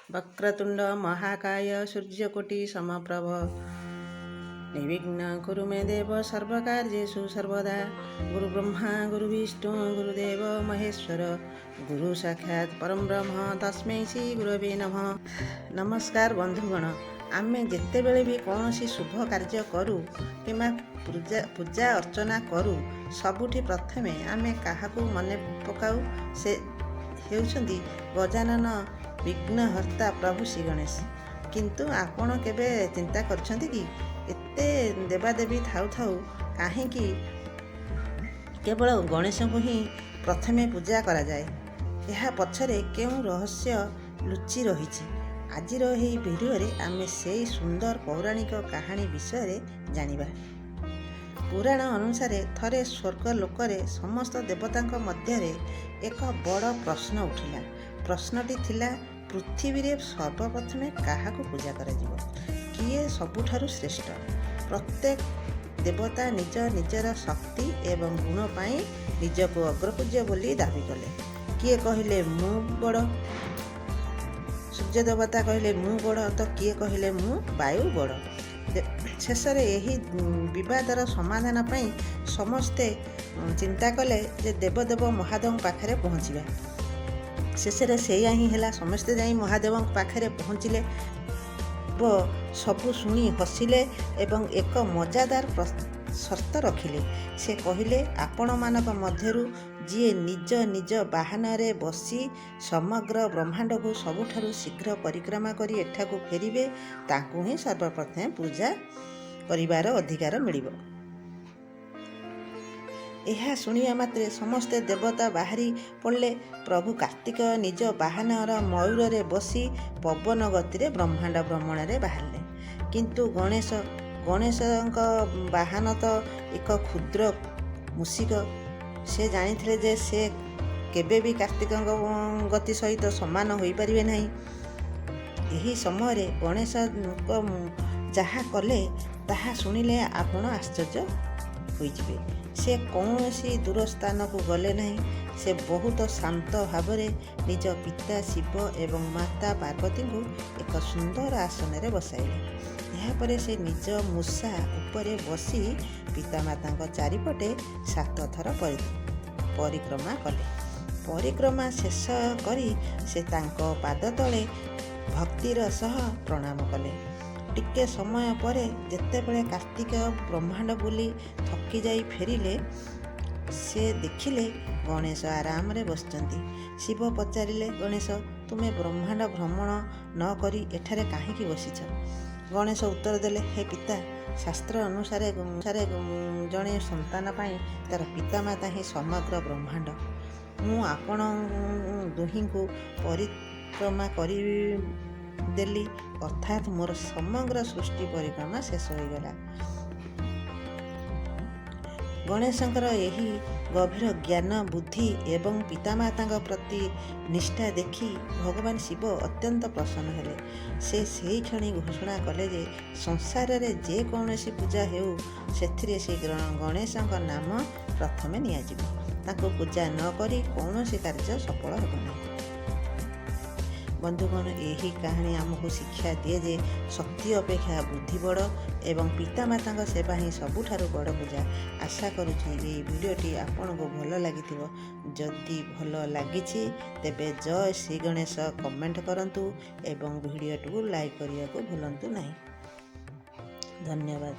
ବକ୍ରତୁଣ୍ଡ ମହାକାୟ ସୂର୍ଯ୍ୟକୋଟି ସମପ୍ରଭ, ନିର୍ବିଘ୍ନ କୁରୁ ମେ ଦେବ ସର୍ବକାର୍ଯ୍ୟେଷୁ ସର୍ବଦା। ଗୁରୁ ବ୍ରହ୍ମା, ଗୁରୁ ବିଷ୍ଣୁ, ଗୁରୁଦେବ ମହେଶ୍ୱର, ଗୁରୁ ସାକ୍ଷାତ ପରମ ବ୍ରହ୍ମ, ତସ୍ମୈ ଶ୍ରୀ ଗୁରବେ ନମଃ। ନମସ୍କାର ବନ୍ଧୁଗଣ। ଆମେ ଯେତେବେଳେ ବି କୌଣସି ଶୁଭ କାର୍ଯ୍ୟ କରୁ କିମ୍ବା ପୂଜା ଅର୍ଚ୍ଚନା କରୁ, ସବୁଠି ପ୍ରଥମେ ଆମେ କାହାକୁ ମନେ ପକାଉ? ସେ ହେଉଛନ୍ତି ଗଜାନନ ବିଘ୍ନହର୍ତ୍ତା ପ୍ରଭୁ ଶ୍ରୀ ଗଣେଶ। କିନ୍ତୁ ଆପଣ କେବେ ଚିନ୍ତା କରିଛନ୍ତି କି, ଏତେ ଦେବାଦେବୀ ଥାଉ ଥାଉ କାହିଁକି କେବଳ ଗଣେଶଙ୍କୁ ହିଁ ପ୍ରଥମେ ପୂଜା କରାଯାଏ? ଏହା ପଛରେ କେଉଁ ରହସ୍ୟ ଲୁଚି ରହିଛି? ଆଜିର ଏହି ଭିଡ଼ିଓରେ ଆମେ ସେଇ ସୁନ୍ଦର ପୌରାଣିକ କାହାଣୀ ବିଷୟରେ ଜାଣିବା। ପୁରାଣ ଅନୁସାରେ, ଥରେ ସ୍ୱର୍ଗ ଲୋକରେ ସମସ୍ତ ଦେବତାଙ୍କ ମଧ୍ୟରେ ଏକ ବଡ଼ ପ୍ରଶ୍ନ ଉଠିଲା। ପ୍ରଶ୍ନଟି ଥିଲା, ପୃଥିବୀରେ ସର୍ବପ୍ରଥମେ କାହାକୁ ପୂଜା କରାଯିବ? କିଏ ସବୁଠାରୁ ଶ୍ରେଷ୍ଠ? ପ୍ରତ୍ୟେକ ଦେବତା ନିଜ ନିଜର ଶକ୍ତି ଏବଂ ଗୁଣ ପାଇଁ ନିଜକୁ ଅଗ୍ରପୂଜ୍ୟ ବୋଲି ଦାବି କଲେ। କିଏ କହିଲେ ମୁଁ ବଡ଼, ସୂର୍ଯ୍ୟ ଦେବତା କହିଲେ ମୁଁ ବଡ଼ ତ କିଏ କହିଲେ ମୁଁ ବାୟୁ ବଡ଼। ଶେଷରେ ଏହି ବିବାଦର ସମାଧାନ ପାଇଁ ସମସ୍ତେ ଚିନ୍ତା କଲେ ଯେ ଦେବଦେବ ମହାଦେବଙ୍କ ପାଖରେ ପହଞ୍ଚିବା। ଶେଷରେ ସେଇଆ ହିଁ ହେଲା। ସମସ୍ତେ ଯାଇ ମହାଦେବଙ୍କ ପାଖରେ ପହଞ୍ଚିଲେ। ଶିବ ସବୁ ଶୁଣି ହସିଲେ ଏବଂ ଏକ ମଜାଦାର ସର୍ତ୍ତ ରଖିଲେ। ସେ କହିଲେ, ଆପଣମାନଙ୍କ ମଧ୍ୟରୁ ଯିଏ ନିଜ ନିଜ ବାହନରେ ବସି ସମଗ୍ର ବ୍ରହ୍ମାଣ୍ଡକୁ ସବୁଠାରୁ ଶୀଘ୍ର ପରିକ୍ରମା କରି ଏଠାକୁ ଫେରିବେ, ତାଙ୍କୁ ହିଁ ସର୍ବପ୍ରଥମେ ପୂଜା କରିବାର ଅଧିକାର ମିଳିବ। ଏହା ଶୁଣିବା ମାତ୍ରେ ସମସ୍ତେ ଦେବତା ବାହାରି ପଡ଼ିଲେ। ପ୍ରଭୁ କାର୍ତ୍ତିକ ନିଜ ବାହନର ମୟୂରରେ ବସି ପବନ ଗତିରେ ବ୍ରହ୍ମାଣ୍ଡ ଭ୍ରମଣରେ ବାହାରିଲେ। କିନ୍ତୁ ଗଣେଶଙ୍କ ବାହନ ତ ଏକ କ୍ଷୁଦ୍ର ମୂଷିକ। ସେ ଜାଣିଥିଲେ ଯେ ସେ କେବେ ବି କାର୍ତ୍ତିକଙ୍କ ଗତି ସହିତ ସମାନ ହୋଇପାରିବେ ନାହିଁ। ଏହି ସମୟରେ ଗଣେଶଙ୍କ ଯାହା କଲେ, ତାହା ଶୁଣିଲେ ଆପଣ ଆଶ୍ଚର୍ଯ୍ୟ ହୋଇଯିବେ। ସେ କୌଣସି ଦୂର ସ୍ଥାନକୁ ଗଲେ ନାହିଁ। ସେ ବହୁତ ଶାନ୍ତ ଭାବରେ ନିଜ ପିତା ଶିବ ଏବଂ ମାତା ପାର୍ବତୀଙ୍କୁ ଏକ ସୁନ୍ଦର ଆସନରେ ବସାଇଲେ। ଏହାପରେ ସେ ନିଜ ମୂଷା ଉପରେ ବସି ପିତାମାତାଙ୍କ ଚାରିପଟେ ସାତ ଥର ପରିକ୍ରମା କଲେ। ପରିକ୍ରମା ଶେଷ କରି ସେ ତାଙ୍କ ପାଦ ତଳେ ଭକ୍ତିର ସହ ପ୍ରଣାମ କଲେ। ଟିକେ ସମୟ ପରେ ଯେତେବେଳେ କାର୍ତ୍ତିକ ବ୍ରହ୍ମାଣ୍ଡ ବୁଲି ଥକି ଯାଇ ଫେରିଲେ, ସେ ଦେଖିଲେ ଗଣେଶ ଆରାମରେ ବସିଛନ୍ତି। ଶିବ ପଚାରିଲେ, ଗଣେଶ, ତୁମେ ବ୍ରହ୍ମାଣ୍ଡ ଭ୍ରମଣ ନ କରି ଏଠାରେ କାହିଁକି ବସିଛ? ଗଣେଶ ଉତ୍ତର ଦେଲେ, ହେ ପିତା, ଶାସ୍ତ୍ର ଅନୁସାରେ ଜଣେ ସନ୍ତାନ ପାଇଁ ତାର ପିତାମାତା ହିଁ ସମଗ୍ର ବ୍ରହ୍ମାଣ୍ଡ। ମୁଁ ଆପଣ ଦୁହିଁଙ୍କୁ ପରିକ୍ରମା କରିଦେଲି, ଅର୍ଥାତ୍ ମୋର ସମଗ୍ର ସୃଷ୍ଟି ପରିକ୍ରମା ଶେଷ ହୋଇଗଲା। ଗଣେଶଙ୍କର ଏହି ଗଭୀର ଜ୍ଞାନ, ବୁଦ୍ଧି ଏବଂ ପିତାମାତାଙ୍କ ପ୍ରତି ନିଷ୍ଠା ଦେଖି ଭଗବାନ ଶିବ ଅତ୍ୟନ୍ତ ପ୍ରସନ୍ନ ହେଲେ। ସେ ସେହି କ୍ଷଣି ଘୋଷଣା କଲେ ଯେ ସଂସାରରେ ଯେକୌଣସି ପୂଜା ହେଉ, ସେଥିରେ ସେ ଗଣେଶଙ୍କ ନାମ ପ୍ରଥମେ ନିଆଯିବ। ତାଙ୍କୁ ପୂଜା ନ କରି କୌଣସି କାର୍ଯ୍ୟ ସଫଳ ହେବ ନାହିଁ। ବନ୍ଧୁଗଣ, ଏହି କାହାଣୀ ଆମକୁ ଶିକ୍ଷା ଦିଏ ଯେ ଶକ୍ତି ଅପେକ୍ଷା ବୁଦ୍ଧି ବଡ଼ ଏବଂ ପିତାମାତାଙ୍କ ସେବା ହିଁ ସବୁଠାରୁ ବଡ଼ ପୂଜା। ଆଶା କରୁଛି ଏହି ଭିଡ଼ିଓଟି ଆପଣଙ୍କୁ ଭଲ ଲାଗିଥିବ। ଯଦି ଭଲ ଲାଗିଛି, ତେବେ ଜୟ ଶ୍ରୀ ଗଣେଶ କମେଣ୍ଟ କରନ୍ତୁ ଏବଂ ଭିଡ଼ିଓଟିକୁ ଲାଇକ୍ କରିବାକୁ ଭୁଲନ୍ତୁ ନାହିଁ। ଧନ୍ୟବାଦ।